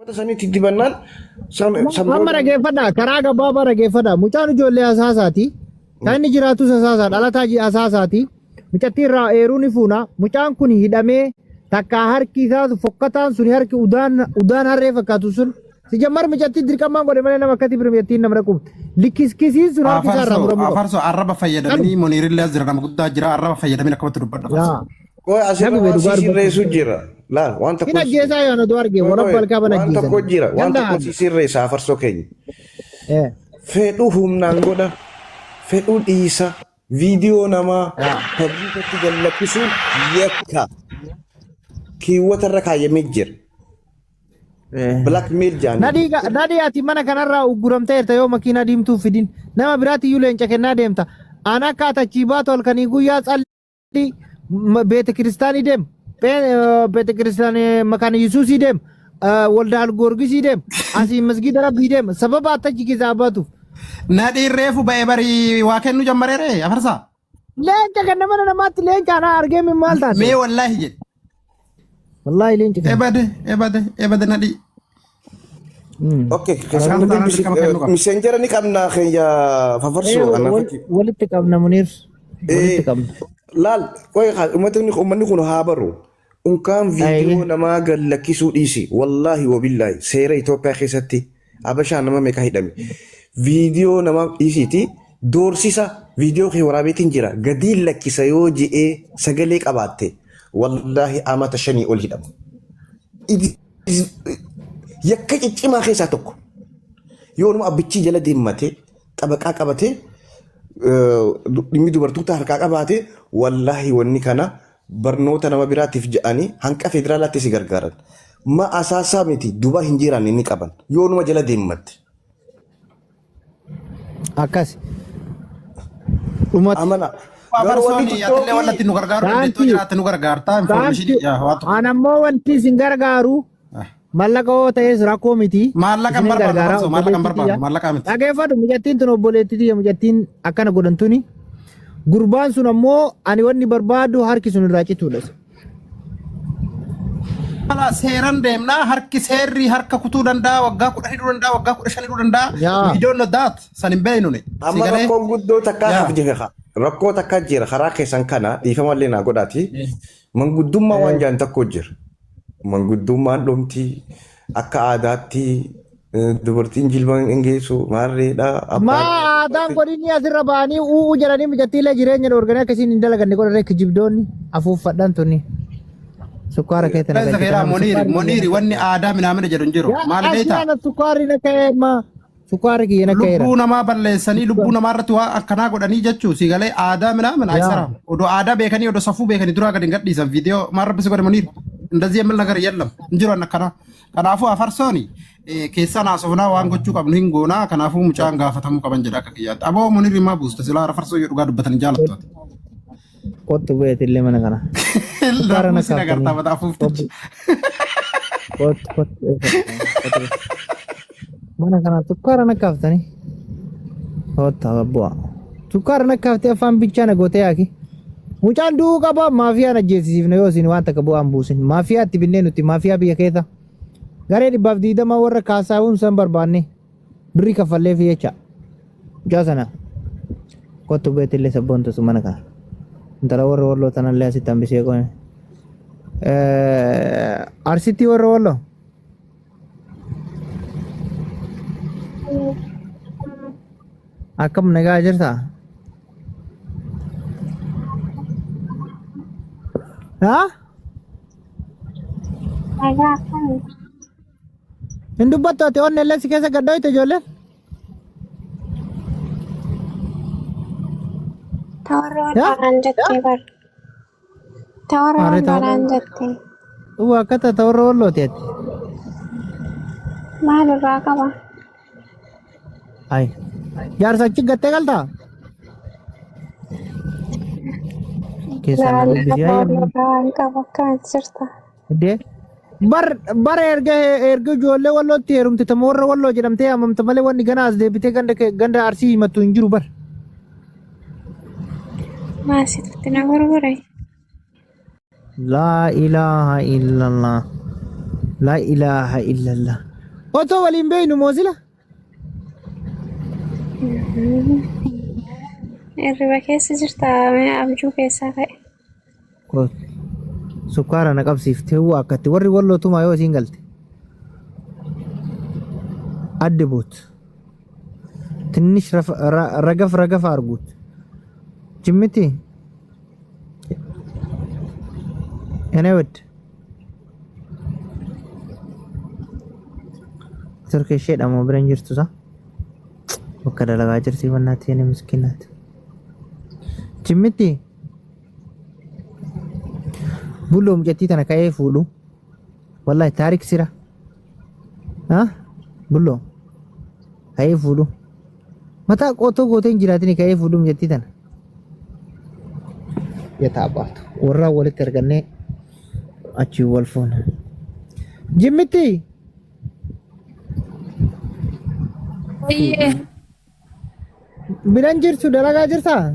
Uummata sanitti dibannaan san san Amma booda dhageeffadhaa karaa gabaabaa dhageeffadhaa mucaan ijoollee asaasaati. Kan inni jiraatus asaasaa dhalataa asaasaati. Mucattii irraa eeruu ni fuuna. Mucaan kun hidhamee takkaa harki isaa fokkataan sun harki udaan udaan harree fakkaatu sun si jammar mucattii dirqamaan godhe malee nama akkatti bira mucattiin nama dhaqu. Likiskisiin sun harki isaa irraa Afarsoo muramuu qaba. afarsoo arraba fayyadamanii Muniirillee as jira nama guddaa jira arraba fayyadamanii akkamatti dubbadha farsoo. Yaa. Qoy asirra Nabi waan dhugaa si dubbachuu. sirreessu jira. Laal waan Hin tokko ajjeesaa yoo nu arge qoy warra qoy balkaa bana waan tokko ajjeesan. jira waan tokko Danda'an. si sirreessa afarsoo keenya. Eh. Fedhu humnaan godha fedhu dhiisa viidiyoo namaa Yaa. pabliikatti gad lakkisuun yakka kiiwwata irra kaayyamee jira. Eh. Blackmail jaaniin. Nadhii nadhii ati mana kanarraa ugguramteerta yoo makiinaa diimtuu fidin nama biraatti iyyuu leenca kennaa deemta. An akka ati achii baatu halkanii guyyaa calli beete kiristaanii deem beete kiristaanii makaana yesuusii deem waldaa algoorgisii deem asii masgiida rabbii deem sababa ati achi keessaa baatuuf. Nadhiin reefu ba'e barii waa kennuu jammareere afarsaa. Leenca kan mana namaatti leenca anaa argee min maal taate? Mee wallaahi jedhe. Wallaahi leenca kan. Ebade ebade ebade nadhii. Okay, Kan keessumatti taanaan dirqama kennuu qabna. miseenjera ni qabna keenya fafarsoo kanaaf. Walitti qabna Muniir. Walitti qabna. Laal, qoy uummatni uummanni kun haa baru. Unkaan viidiyoo namaa gad lakkisuu dhiisi. Wallaahi wabillaahi seera Itoophiyaa keessatti Abashaa nama meeqa hidhame. Viidiyoo namaa dhiisiiti doorsisa viidiyoo kee waraabeetiin jira. Gadii lakkisa yoo je'ee sagalee qabaatte wallaahi amata 5 ol hidhama. Yakka ciccimaa keessaa tokko. Yoo nama abbichii jala deemmatee xabaqaa qabatee dhimmi dubartoota harkaa qabaate wallaahi wanni kana barnoota nama biraatiif jedhanii hanqa federaalaatti si gargaaran. Ma asaasaa miti duba hin jiraan inni qaban yoo numa jala deemmatte. Akkas. Dhumatti. Amana. Garuu wanni Afarsoon atillee wallatti tiktookii nu gargaaruu dandeettuu Thank you. jiraatte nu gargaartaa Thank information you. yaa waa tokko. An ammoo wanti isin gargaaru mallaqa yoo ta'es rakkoo miti. Maallaqa hin Isinin barbaannu gargaaraa Afarsoo maallaqa hin obboleettii barbaannu tiyya. maallaqa miti. Dhageeffadhu mucattiin tun obboleettii tiyya mucattiin akkana godhan tuni. Gurbaan sun ammoo ani wanni barbaadu harki sun irraa cituudha. Mala seeran deemnaa harki seerri harka kutuu danda'a waggaa 10 hidhuu danda'a waggaa 15 hidhuu danda'a. Yaa. We don't know that san hin beeknu ni. Si Amma galee? rakkoon guddoo takkaa Yaa. haaf jira. Rakkoo takkaa jira karaa keessan kana dhiifamallee naa godhaati. Manguddummaa waan jaan tokko jira. Manguddummaan dhumti akka aadaatti dubartiin jilba hin geessu maarreedha abbaan Maa aadaan godhinni asirra ba'anii u'uu jedhanii mucattiilee jireenya dhoorganii akkasiin hin dalaganne godhan kijibdoonni afuuffadhan tuni. Sukkaara keetti na Keessa galchite keeraa nama moniiri sukkaarri kiyya moniiri na wanni aadaa minaamina jedhu hin jiru. Yaa Maal beektaa? asii ana sukkaarri na ka'ee ma sukkaarri kiyya na ka'eera. Lubbuu namaa balleessanii lubbuu namaa irratti waan akkanaa godhanii jechuu si galee aadaa minaamin Yaa. ayisara. Odoo aadaa beekanii odoo safuu beekanii duraa gadi hin gadhiisan viidiyoo maal rabbi si godhe moniiri. Indazii የምል ነገር የለም hin jiru waan akkanaa. Kanaafuu afarsooni keessaan haasofnaa waan gochuu qabnu hin goonaa kanaafuu mucaan gaafatamuu qaban jedha akka kiyyaatti. Aboo Muniir himaa buusta silaa afarsoo yoo dhugaa dubbatan hin jaalattu ati. Kottu beetillee mana kana. Sukkaara na Lafuu sin agartaa kaaftanii. mata afuuftichi. Kottu kottu kottu. Mana kana sukkaara na kaaftanii. Kottu bu'a. Sukkaara na kaaftee afaan bichaa na gootee yaaki. Mucaan du'uu qaba maafiyaan ajjeesisiifne yoo isin waan takka bu'aan buusin. Maafiyaa itti binnee nuti maafiyaa biyya keessa. Garee 120 warra kaasaawun san barbaanne birrii kaffalleefi jecha. Mucaa sana kottu beetillee sabboontu sun mana kana. Intala warra walloo tanallee asitti hambisee qoone. Arsitti warra walloo. Akkam nagaa jirtaa? Haa? Nagaa akkami? Hin dubbattu ati onnee illee si keessa gad dhoyte ijoolleen? Tawarra Yaa? walloo naan jettee bar. Tawarra Maarree walloo tawarra naan jettee. Uwa akka tawarra wallooti ati. Maal irraa qaba? Ay. Jaarsa achi gattee galtaa? Keessaan na Laala dubbisi. irraa Ay, amma. irraa waan qabu akkamitti jirta? Iddee. Bar bara erga erga ijoollee wallootti heerumte tama warra walloo jedhamtee yaamamta malee wanni gana as deebitee ganda ganda arsii himattu hin jiru bar. Maasitutti na gurgure. Laa ilaaha illallah. Laa ilaaha illallah. Otoo waliin beeynu moo sila? Hirriba keessa jirta mee abjuu keessaa ka'e. Kootu. Sukkaara na qabsiifte huu akkatti warri walloo tumaa yoo isiin galte. Addi boot. Tinnish ragaf ragafa arguut. Jimmiti. Ene wed. Turkii isheedha moo bira hin jirtu sa? Bakka dalagaa jirti bannaatti ene miskiinaati. Jimmitti. Bulloo mucattii tana ka'ee fuudhu. Wallahi taarik sira. Ha? Bulloo. Ka'ee fuudhu. Mataa qootoo gootee hin jiraatini ka'ee fuudhu mucattii tana. Yataa baatu. Warraa walitti argannee achii wal fuuna. Jimmitti. Oyyee. Biran jirtu dalagaa jirtaa?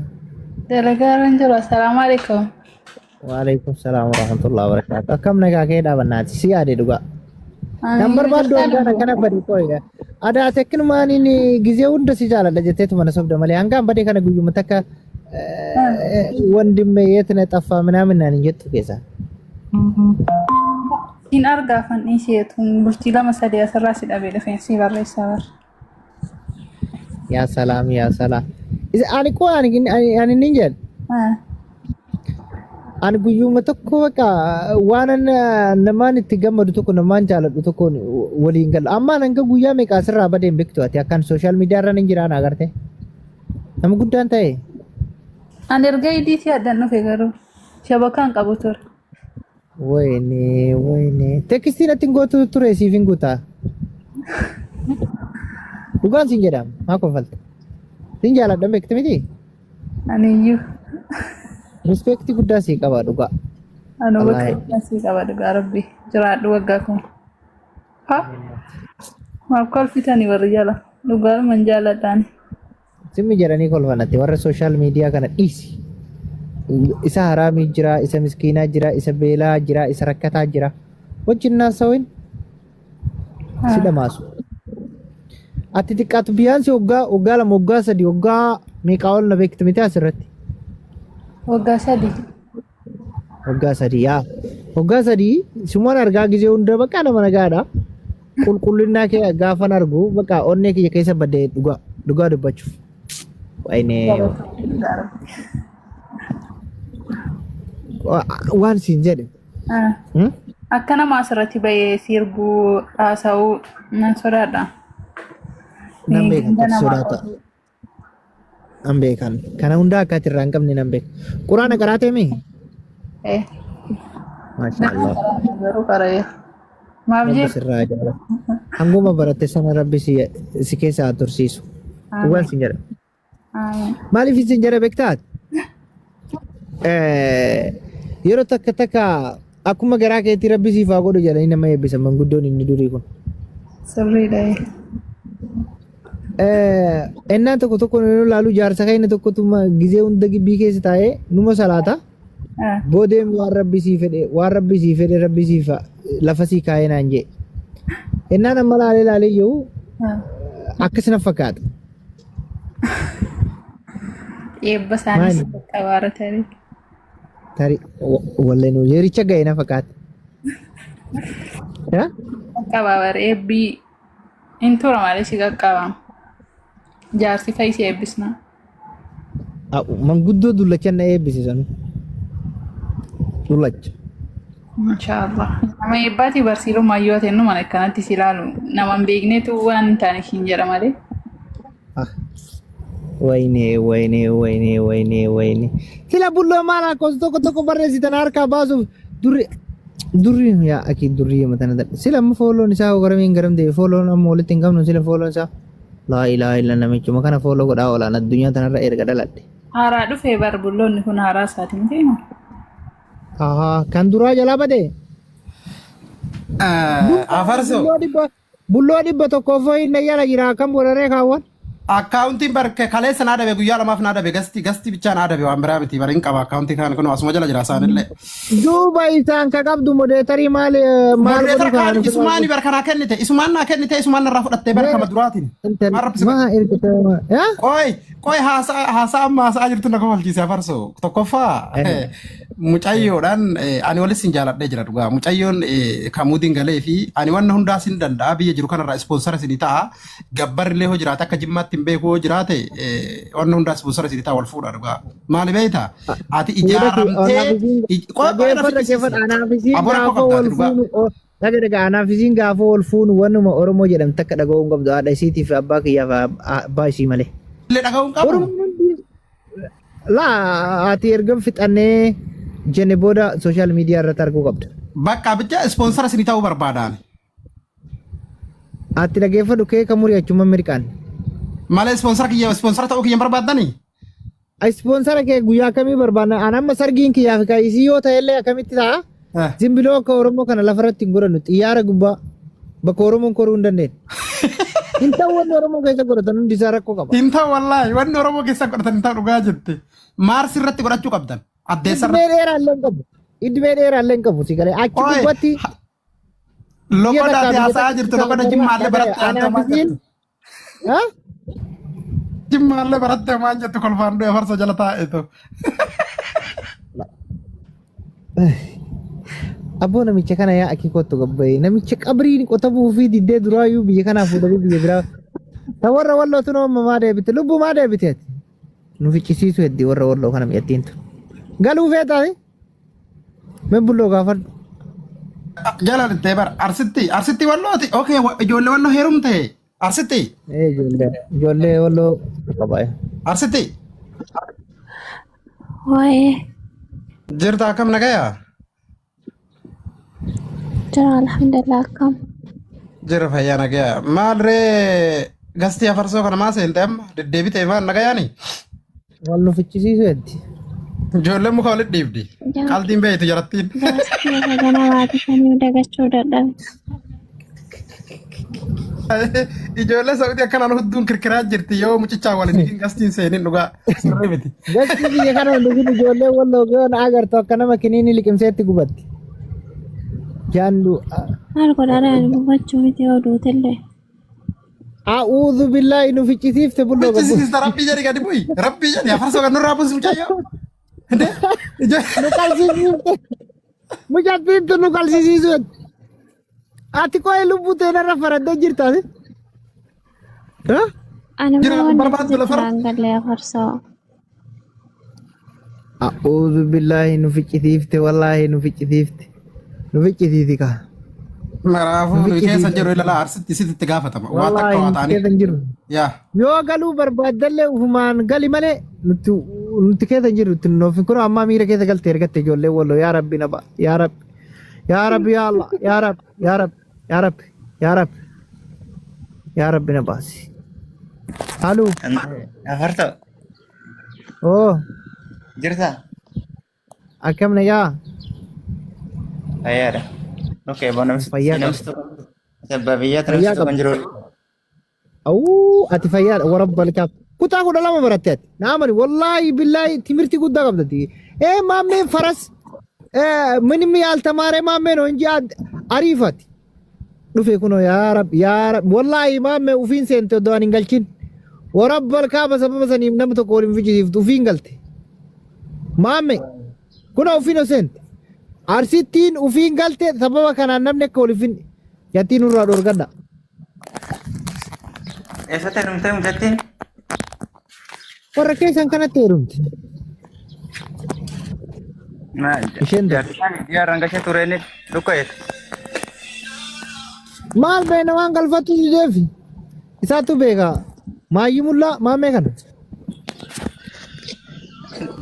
Dalagaa irra hin jiru. Assalaamu alaikum. Waalaikum salaam warahmatullahi wabarakatuh. Akkam nagaa kee dhaabannaati si yaade dhugaa. Nan Amiin. barbaaddu Jirtaa hangaan lubbuu. akkana badi qoyya. Adaa tekkinumaan inni gizee hunda si jaaladha jetteetu mana sobda malee hangaan badee kana guyyuma takka wandimme yeetna xaffaa minaamin naan hin jettu keessaa. Siin argaa fan dhiiseetu bultii lama sadii asirraa si dhabee dhufeen si barreessaa bara. Yaa salaam yaa salaam. Isa ani koo ani ani ani nin jedhu. Ah. Ani guyyuma tokko bakka waan namaan itti gammadu tokko namaan jaaladhu tokko waliin gala. Ammaan hanga guyyaa meeqa asirraa badeen beektu ati akkan sooshaal miidiyaa irra nin jiraan agarte. Nama guddaan ta'e. Ani erga idiitii addan dhufe garuu shabakaan qabu ture. Wayne wayne. Tekstiin ati hin gootu ture siif hin guutaa. Dhugaan siin jedhama. Maa kofalta? Siin jaaladha beekti miti? Aniyyuu. Rispeektii guddaa sii qaba dhugaa. Anu bakka Wallaahi. guddaa sii qaba dhugaa rabbi. Jiraadhu waggaa kuma. Ha? Maaf kolfitani warri jala. Dhugaadhuma hin jaaladhaani. Simmi jedhanii kolfanatti warra sooshaal miidiyaa kana dhiisi. Isa haraamii jira, isa miskiinaa jira, isa beelaa jira, isa rakkataa jira. Wajjin naasawin si dhamaasu. Ati xiqqaatu biyaansi waggaa waggaa lama waggaa sadi waggaa meeqaa ol na beektu miti asirratti. Waggaa 3. Waggaa 3 yaa. Waggaa 3 sumaan argaa gizee hunda bakka nama nagaadha. Qulqullinnaa kee gaafan argu bakka onnee kiyya keessa badde dhugaa dhugaa dubbachuuf. Waynee waan siin jedhe. Hmm? Akka nama asirratti bahee sirbuu haasa'uu nan sodaadha. Nan beekan Ganda namaa sodaata. qotuu. Nan beekan. Kana hundaa akka ati irraa hin qabne nan beeka. Quraana qaraatee mee? Eh. Maasha Allah. Garuu qara'eera. Maaf Rabbi jee? sirraa haa jaalatu. Hanguma baratte sana Rabbi si, si keessa haa tursiisu. Dhugaan sin jedha. Amiin. Maaliif isin jedha beektaa? Yeroo takka takka akkuma garaa keetii Rabbi siif haa godhu jedhanii nama eebbisan manguddoon inni durii kun. Sirriidha. Ennaan tokko tokko nu ilaalu jaarsa keenya tokkotu gizee hunda gibbii keessa taa'ee numa salaata. Boodeen waan rabbi sii fedhe waan rabbi sii fedhe rabbi siif lafa sii kaa'ee naan jee. Ennaan amma laalee laalee jiru akkas na fakkaata. Eebba isaanis Maali? qabaara tarii. Tarii wallee nu yericha ga'e na fakkaata. Qaqqabaa bara eebbii hin tura malee si qaqqabaa. Jaarsi fa'i si eebbisna. Manguddoo dullacha na eebbise sanu. Dullacha. Inshaallah. Nama eebbaati barsiilummaa yoo ta'e numa akkanatti si ilaalu nama hin beeknetu waan hin taane hin jedha malee. Ah. Wayne wayne wayne wayne wayne. Sila bulloo maal akkas tokko tokko barreessitan harkaa baasuuf durri durri yaa akii durri yema tana dadha. Sila amma fooloon isaa hoo garamiin garam deebi fooloon amma walitti hin qabnu sila fooloon isaa. Laa ilaaha illa namichuma kana fooloo godhaa oolaan addunyaa tanarra erga dhaladhe. Haaraa dhufee bar bulloonni kun haaraa isaati miti. Ahaa kan duraa jalaa bade. Afarsoo. Bulloo 100 fi inni jala jira akkam godharee kaawwan. Akkaawuntiin bar kaleessa naa dabe guyyaa lamaaf naa dabe gasti gasti bichaa naa dabe waan biraa miti bar hin qaba akkaawuntii kaan kun asuma jala jira isaanillee. Duuba isaan ka qabdu modeetarii maal maal Modereetar godhu kaan kanaan isumaani bar kanaa kennite isumaan naa kennite isumaan narraa fudhattee bar kama duraatiin. Maal rabbi si godhe? Maa ergite yaa? Qoy qoy haasaa haasaa amma haasaa jirtu na kofalchiise afarsoo tokkoffaa mucayyoodhaan ani walis sin jaaladhee jira dhugaa mucayyoon kamuudiin galee fi ani wanna hundaa sin danda'a biyya jiru kanarraa ispoonsara sinii ta'a gabbarrillee hoo jiraate akka jimmaatti hin beeku hoo jiraate wanna hundaa ispoonsara sinii ta'a wal fuudha dhugaa maali beekta ati Fuudha kee ijaaramtee anaaf isiin qoy qoy na dhageeffadha fichisiisi dhageeffadha anaaf isiin aboo rakkoo gaafoo qabda wal ati dhugaa fuunu dhaga dhaga anaaf isiin gaafoo wal fuunu wanuma Oromoo jedhamte akka dhaga'uu hin qabdu haadha isiitii fi abbaa kiyyaaf abbaa isii malee. illee dhaga'uu hin qabu. Oromoon hundi laa ati erga fixannee jenne booda sooshaal miidiyaa irratti arguu qabda. Bakka bicha ispoonsara sinii ta'uu barbaadaan. Ati dhageeffadhu kee kan murii achuma mirqaan. Malee ispoonsara kiyya ispoonsara ta'uu kiyya hin barbaaddanii? Ispoonsara kee guyyaa akkamii barbaadna? An amma sargiin kiyyaa fi kan isii yoo ta'e illee akkamitti ta'a? Zimbiloo akka Oromoo kana lafarratti hin godhannu xiyyaara gubbaa bakka Oromoon koruu hin dandeenye. Hin ta'u wanni Oromoo keessa godhatan hundi isaa rakkoo qaba. Hin ta'u wallaahi wanni Oromoo keessa godhatan hin ta'u dhugaa jette. Maarsi irratti godhachuu qabdan. Addeessa Idmee irratti. dheeraa illee hin qabu. Idmee dheeraa illee hin qabu si galee achi Ooye gubbatti biyya loqoda takkaa ati biyya haasa'aa takka jirtu loqoda jimmaallee baratte anaaf haasa'aa maal isiin jettu? ha? Jimmaallee baratte maal jettu kolfaan du'e farsa jala taa'etu. Abboo namicha kana yaa akii kottu gabbaye namicha qabriin qotamuu fi diddee duraayyuu biyya kanaa fuudhanii biyya biraa ta warra walloo tun amma maa deebite lubbuu maa deebite ati nu ficcisiisu heddii warra walloo kana mi'attiin tun galuu feetaati mee bulloo gaafadhu Jala lixxee bara arsitti arsitti wallooti okee ijoollee walloo heerumte arsitti Ee ijoollee ijoollee walloo qaba arsitti Waa'ee jirta akkam nagayaa jira alhamdulillah akkam. jira fayyaa nagayaa maal ree gastii afarsoo kana maa seente amma deddeebitee maal nagayaani Wal nu fichisiisu heddi. Ijoolleen muka walitti dhiibdi. Qaltiin beeytu jarattiin. Jaarsi kiyya gana baate sanii dagachuu dadhabe. Ijoollee Saudii akkanaan hudduun kirkiraa jirti yoo mucichaa waliin hin gastiin seenin dhugaa sirrii miti. Gasti biyya kana hin dhugin ijoollee walloo gahan agartu akka nama kiniini liqimseetti gubatti. Jaandu. Maal godhaa ani gubachuu miti yoo duutellee. A'uudhu billaahi nu ficcisiifte bulloo gabbu. Fichisiista rabbii jedhi gadi bu'i. Rabbii jedhi afarsoo kan nurraa buusi mucayyoo. Inde Nu qalsisiifte. Mucattiin tun nu qalsisiisu. Ati qo'ee lubbuu teenarra faraddee jirta ati. Ha? Ani Jira immoo wanni barbaaddu lafarra. jiraan galee afarsoo. A'uudhu billaahi nu ficcisiifte wallaahi nu ficcisiifte. Nu ficcisiisi kaa. Maraafuu Nu nuyi keessa ficcisiisi. jiru ilaalaa arsitti sitti itti gaafatama. Waa takka Wallaahi waa nuti ta'anii. keessa hin jirru. Yaa. Yoo galuu barbaaddellee ufumaan gali malee nuti nuti keessa hin jirru itti nuuf kun ammaa miira keessa galte ergatte ijoollee walloo yaa rabbi na ba yaa rabbi yaa rabbi yaa Allah yaa rabbi yaa rabbi yaa rabbi yaa rabbi yaa rabbi na baasi. Haluu Afarto, oo jirta? akkam nagaa Fayyaadha. Okay, bon namni fayyaa namni qabda tokko sabba biyyaatti namni fayyaa tokko hin qabda. jiru. Awuu ati fayyaadha warabba alkaaf. Kutaa 12 baratte ati. Na amani wallaahi billaahi timirtii guddaa qabdati. Ee maammeen faras ምንም ያልተማረ ማሜ ነው እንጂ አሪፍ ati. Dhufe kunoo yaa rabbi yaa rabbi wallaahi maammee ufiin seente oddoo ani hin galchin. Warabba alkaaba sababa saniif namni tokko waliin fichisiiftu ufiin galte. Maamme kunoo ufiin seente. Arsittiin ufiin galte sababa kanaan namni akka waliin fin jattiin nurraa dhorgadha. Eessatti heerumtee mucattiin? Warra keessan kanatti heerumte. Isheen tun. Jaarsi biyya irraan gashee ture inni dhukka'eet. Maal beena waan galfattu dideefi. Isaatu beeka. Maayyii mullaa maammee kana.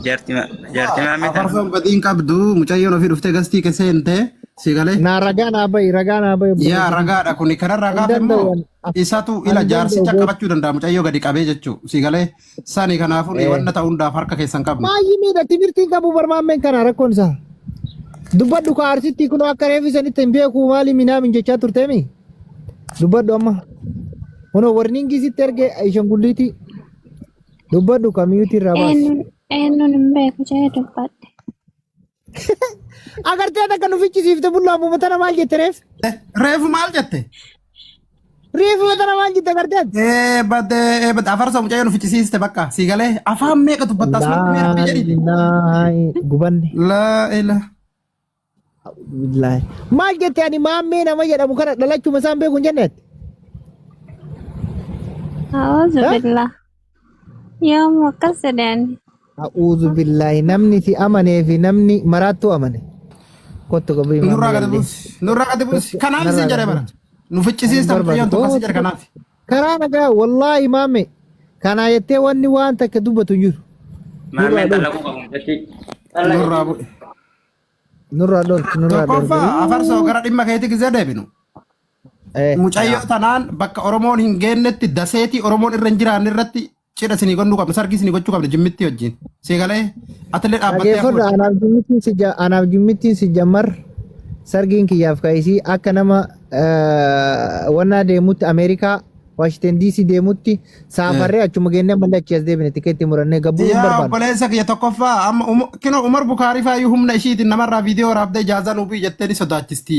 Jaarti jaarti maammee tana. Afarsoon badiin qabdu mucayyoon ofii dhuftee gastii keessa seente si galee. Naa ragaa naa bahi ragaa naa bahi Yaa obboleessa. ragaadha kuni kanarraa Hin gaafa danda'u immoo ani. isatu Ani ila hin danda'u jaarsicha goota. qabachuu danda'a mucayyoo gadi qabee jechuu si galee sani kanaafuu nuyi wanna ta'u hundaaf harka keessan qabnu. Maayyii miidha timirtiin qabu bar maammeen kana rakkoon isaa. Dubbadhu ka arsitti kunoo akka reefi sanitti hin beeku maali minaamin jechaa turteemi. Dubbadhu amma. Kunoo warniingii sitti erge ishangulliitii dubbadhu kamiyuutii irraa baasi. Eenyuun eenyuun hin beeku jedhee dubbadhe. Agartee akka nu fichisiifte bullaa ammuma tana maal jette reef? Reefu maal jette? Reefu tana maal jette agartee ati? Ee badde ee badde afarsa mucayyoo nu fichisiiste bakka sii galee afaan meeqa dubbatta asumatti mee rabbi jedhiiti. Laa gubanne. Laa ilaa. Billaahi. Maal jette ani maammee nama jedhamu kana dhalachuma isaan beeku hin jenne ati? A'uuzu Ha? billah. Yoom akkas jedhe ani. A'uuzu billaahi namni si amanee fi namni maraattuu amane. Kottu qabu Nurraa maammee gadi gallee. buusi. Nurraa gadi buusi. Kottu Kanaaf narraa isin gadi jedhe bara. buusi. Nu Ani hin fichisiista barbaadu. mucayyoon tokko si Kottu jedhe kanaaf. karaa nagaa wallaahi maamme kanaa jettee wanni waan takka dubbatu hin jiru. Nurraa Maammeen dhorki. xallaquu qabu mucattii. Xallaqi. Nurraa bu'e. Nurraa dhorki nurraa dhorki. Tokkoffaa afarsoo gara dhimma keetii gizee deebinu. Mucayyoo tanaan bakka Oromoon hin geennetti daseetii Oromoon irra hin jiraanne irratti cidha isinii godhuu qabna sargii isinii gochuu qabna jimmitti wajjin. Sii galee atillee dhaabbattee Dhageeffadhu hafuudha. anaaf jimmittiin si ja anaaf jimmittiin si jammar sargiin kiyyaaf ka'isii akka nama wannaa deemutti Ameerikaa Washington DC deemutti saafarree achuma geennee ammallee achii as deebine tikeetti murannee gabbuu hin Yaa barbaannu. obboleessa kiyya tokkoffaa amma kinoo Umar Bukaarii faayyuu humna ishiitiin namarraa viidiyoo waraabdee ijaazaa nuu bu'i jettee ni sodaachisti.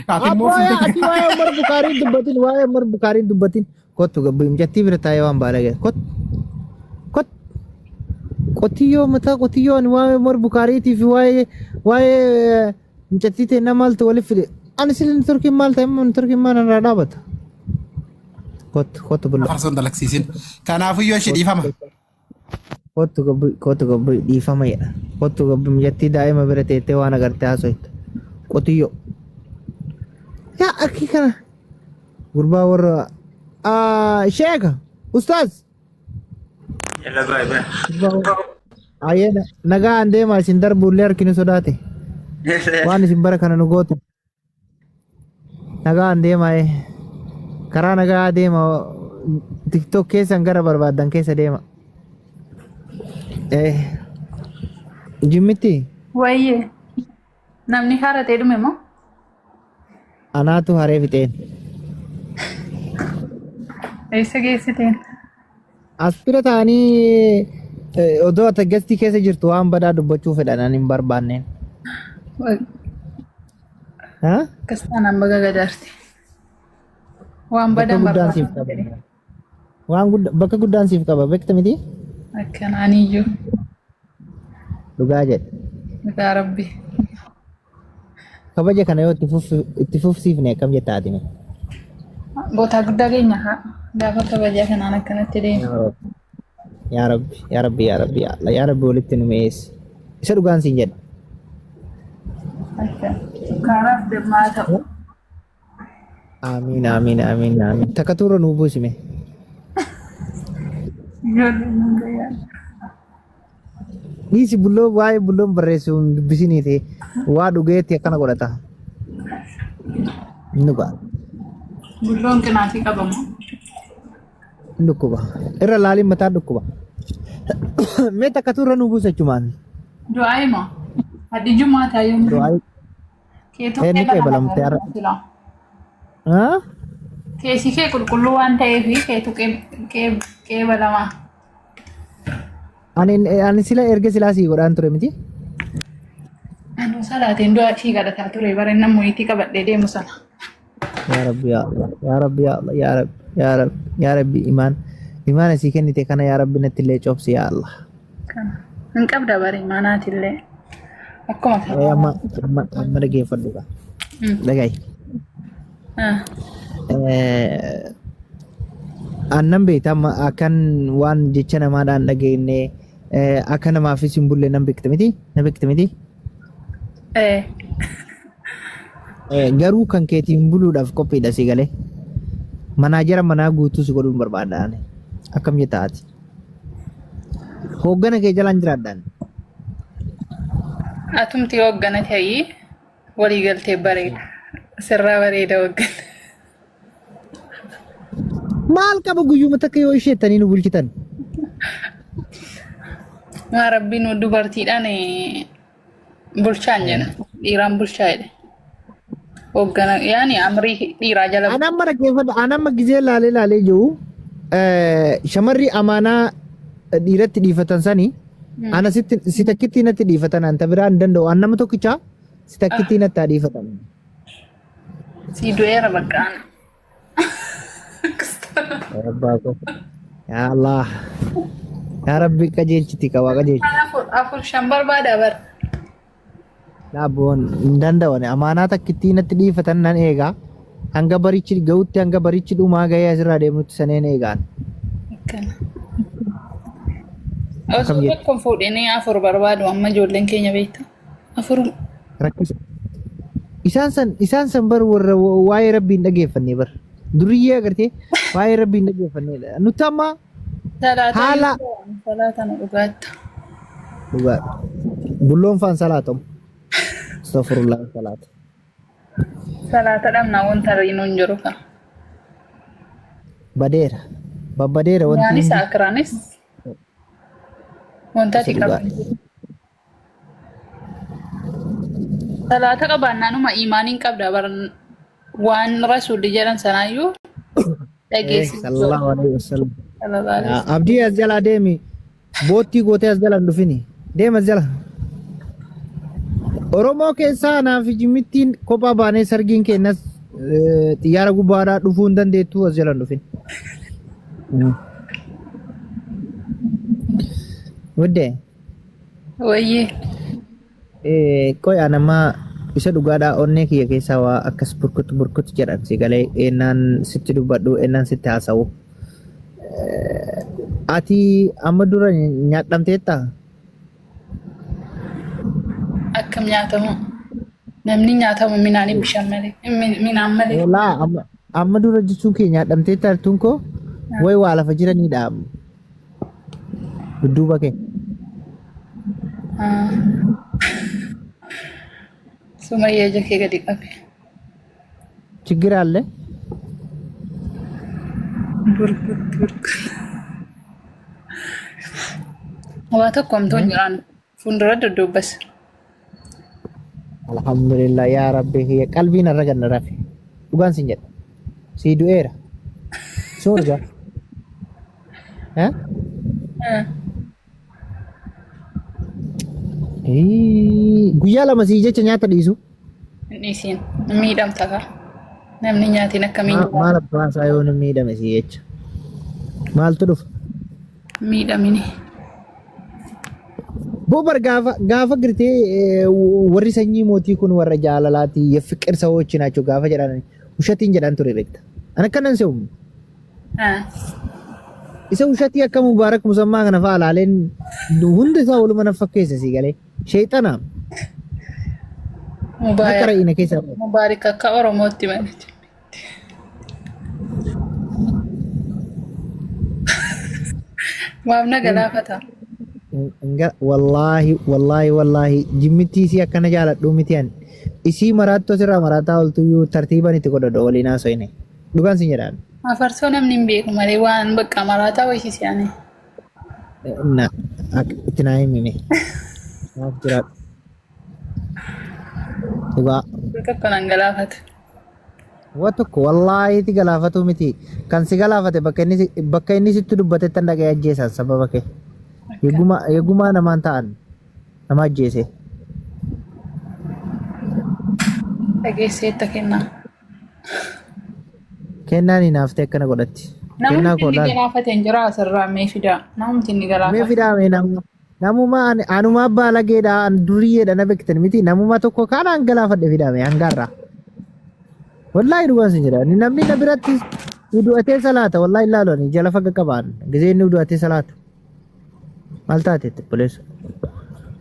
Ati immoo Abboo yaa fuutee ati waa'ee Umar Bukaarii hin dubbatin waa'ee Umar Bukaarii hin dubbatin. Kottu gabbuu mucattii bira taa'ee waan baala kottu kottu qotiyyoo mataa qotiyyoo ani waa'ee Umar Bukaariitii fi waa'ee waa'ee mucattii ta'e nama maaltu walitti fide ani sila turkiin maal ta'e immoo turkiin maal irraa dhaabata. Kottu kottu bulla. Afarsoon dalagsiisin. Kanaafiyyuu ishii dhiifama. Kottu gabbu kottu gabbu dhiifama jedha. Kottu gabbu mucattii daa'ima bira teettee waan agartee haasoytu. Qotiyyoo. Yaa akki kana. Gurbaa warra sheeka ustaaz. Yalla bye bye. Ayyee nagaan deemaa isin darbuullee harki nu sodaate. Waan isin bara kana nu goote. Nagaan deemaa ee. Karaa nagaa deema TikTok keessan gara barbaaddan keessa deema. Eh. Jimmitti Wayyee namni haaratee dhume moo? Anaatu haree fixeen. Eessa geessiteen? As bira ta'anii odoo ati gastii keessa jirtu waan badaa dubbachuu fedhan ani hin barbaanneen. Ha? Akkas taanaan baga gadaarte. Waan Bakka badan guddaan siif barbaadu. qaba. Waan gudda bakka guddaan siif qaba beekta miti? Akkanaaniyyuu. Dhugaa jedhe. Dhugaa rabbi. Kabaja kana yoo itti fufsiifne akkam jetta ati mee? Bootaa guddaa keenya haa gaafa kabajaa kanaan akkanatti deemu. Yaa Rabbi, yaa Rabbi, yaa Rabbi, yaa Allah, yaa Rabbi walitti nu mi'eessi. Isa dhugaan siin jedha. Akka sukkaaraaf dammaa ta'u. Amiin, amiin, amiin, amiin. Takka tuura nuu buusime. Ijoolleen hunda yaala. Dhiisi bulloo waa'ee bulloon barreessu hin dubbisiniiti. Waa dhugeetti akkana godhata. Inni dhugaa. Bulloon qinaatii qabamu. Inni dhukkuba. Irra laaliin mataa dhukkuba. Mee takka tuura nuu buusa jechumaan. Du'aa himaa. Hadhi jumaa taayyoon. Du'aa Keetu Ni qeebalamte har'a. Haa? Keessi kee qulqulluu waan ta'eef keetu qeebalamaa. Ani sila erga silaa sii godhaan ture miti. Anuu salaateen du'aa sii kadhataa ture bara inni mo'iitii qabadhee deemu sana. Yaa Rabbi yaa Allah yaa Rabbi yaa Allah yaa Rabbi yaa Rabbi yaa Rabbi imaan imaana sii kennite kana yaa Rabbi natti illee cobsi yaa Allah. Kana hin qabda bari manaatillee. Akkuma Ee, amma amma amma dhageeffadhu gaa. Dhaga'i. Annan beekta amma akkan waan jecha namaadhaan dhageenye akka namaafis hin bulle nan beekta miti na beekta miti. Garuu kan keetiin buluudhaaf qophiidha si galee. Manaajara manaa guutuu si godhuun barbaada ani. Akkam jetta ati? Hooggana kee jalaan jiraadhaan. Atumti hooggana ta'ii walii galtee bareeda. Sirraa bareeda hooggana. Maal qaba guyyuma takka yoo isheettanii nu bulchitan? Maa rabbiin dubartiidhaan bulchaan jedha. Dhiiraan bulchaa jedhe. Hooggana yaani amrii dhiiraa jala An amma dhaggeeffadha. An amma gizee laalee laalee jiru shamarri amaanaa dhiiratti dhiifatan sani ana sitti si takkitti natti dhiifatan an ta biraa hin danda'u. An nama tokkicha si takkitti natti haa dhiifatan. Si du'eera bakka ana. Abbaa koo. Yaa Allah. Yaa Rabbi qajeelchiti qabaa qajeelchi. Afur afur shan barbaada bar. Dhaabboon hin danda'u. Amaanaa takkittii natti dhiifatan nan eega. Hanga barichi ga'utti hanga barichi dhumaa ga'ee asirraa deemnutti saneen eegaan. Akkana. Akkam Osoo jettu? tokko hin fuudhinii afur barbaadu amma ijoolleen keenya beekta. Afur Rakkisa. Isaan san isaan san bar warra waa'ee rabbii hin dhageeffanne bar. Duriyyee agartee waa'ee rabbii hin dhageeffannedha. Nuti amma salaata haala salaata nu dhugaatta. dhugaadha. Bulloon faan salaatamu. Astaghfirullah salaata. Salaata dhabnaa wanta riinuu hin jiru ka. Badeera. Babbadeera wanti Yaanis hundi. akiraanis wanta Isa ati dhugaadha. qabdu. Salaata qabaannaanuma imaaniin qabda bar waan rasuulli jedhan sanaayyuu dhageessisuu. Sallallahu alaihi wasallam. Sallallahu alaihi wasallam. Abdii as jalaa deemi. Boottii gootee as jala hin dhufini. Deem as jala. Oromoo keessaa anaa fi jimmittiin kophaa baanee sargiin keenyas xiyyaara gubbaadhaa dhufuu hin dandeettu as jala hin dhufin. Wuddee. Wayyee. Qoy an amma isa dhugaadhaa onnee kiyya keessaa waa akkas burkut burkut jedhan si galee ennaan sitti dubbadhu ennaan sitti haasa'u. Ati amma dura nyaadhamteetta? Akkam nyaatamu? Namni nyaatamu minaanii bishaan malee. Minaan malee. Laa amma amma dura jechuun kee nyaadhamteetta jettuun koo way waa lafa jiranidha. Dudduuba kee. Sumayyaa ija kee gadi qabi. Chiggir alle. Burkut burkut. Waa tokko hamtuu hin jiraan fuuldura dudduubbas. Alhamdulillah yaa rabbi kiyya qalbii narra ganna rafe. Dhugaan sin jedha. Sii du'eera. Soorga. Eh? Guyyaa 2 sii jecha nyaata dhiisu. Hin dhiisiin. Miidhamta kaa. Namni nyaatiin akkamiin jiraata? Maal abbaan isaa yoo inni miidhame sii jecha. Maaltu dhufa? Miidhamini. Boobar gaafa gaafa girtee warri sanyii mootii kun warra jaalalaati yefiqir sawochi naachoo gaafa jedhan ushatiin jedhan ture beekta. An akkanan se'u. Isa ushatii akka Mubaarak Musammaa kana fa'a laaleen hunda isaa waluma na fakkeessa sii galee. Sheexana akka Mubaarak ra'ina keessa. Mubaarik akka Oromootti malee. Maaf na galaafata. Wallaahi wallaahi wallaahi jimmittii isii akkana jaaladhuu miti ani. Isii maraattu asirraa maraataa oltuyyuu tartiiban itti godhadha waliin haasofne. Dhugaan sin jedhaan. Afarsoo namni hin beeku malee waan bakka maraataa wayisiisi ani. Na itti naa himime. Naaf jiraadhu. Dhugaa. Tokko nan galaafatu. Wa tokko wallaahi itti galaafatu miti. Kan si galaafate bakka inni bakka inni sitti dubbatetti dhaqee ajjeesan sababa kee. Eegumaa eegumaa namaan ta'an nama ajjeese. Dhageesseetta kennaa. Kennaan hinaaftee akkana godhatti. Kennaa Namumti koo inni laal. galaafate hin jira asirraa mee fidaa. Namumti inni Mee galaafate. fidaa mee nama. Namuma ani anuma abbaa lageedha an duriyyeedha na beektan miti namuma tokko kaanaan galaafadhe fidaa mee hangaarraa. Wallaahi dhugaan sin jedha. Namni na biratti udu'atee salaata wallaahi ilaalu ani jala faga qabaan gisee inni udu'atee salaatu. Maal taate itti obboleessa?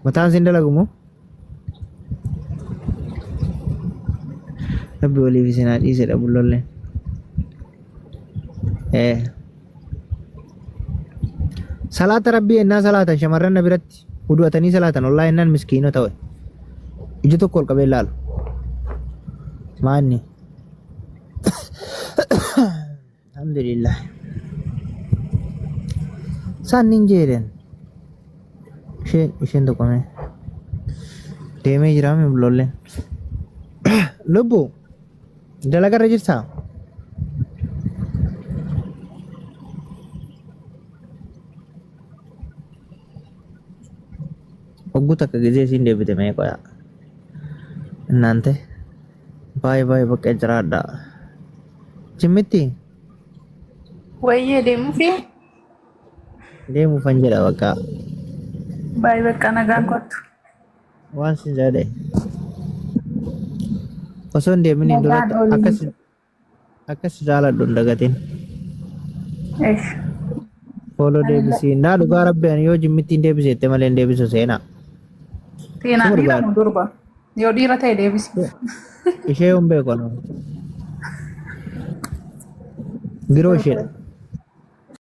Mataan sin dalagu moo? Rabbi waliif isin haa dhiisedha bullolleen. Eh. Salaata rabbii ennaa salaatan shamarran na biratti hudu'atanii salaatan wallaahi ennaan miskiinoo ta'e. Ija tokko ol qabee ilaalu. Maanni. Alhamdulillah. Isaan nin jeeden. Isheen isheen tokko mee. Deemee jira mee bulolleen. Lubbu. Dalagarra jirtaa? Hogguu takka gizee isiin deebite mee qoya. Innaante baay'ee baay'ee bakka jiraadha. Jimmitti Wayyee deemuufi deemuufan jedha bakka. baay'ee bakka nagaan kottu. Waan sin jedhe. Osoo hin deeminiin Nagaan duratti oolii. akkas akkas jaaladhu hin dagatin. Eesh. Fooloo deebisii. Naa dhugaa rabbi ani yoo jimmittiin deebise jettee malee hin deebisu seenaa. Seenaa Suma dhiira dhugaa. moo durba? Yoo dhiira ta'e deebisi. Ishee hin beeku anoo. Giroo isheedha.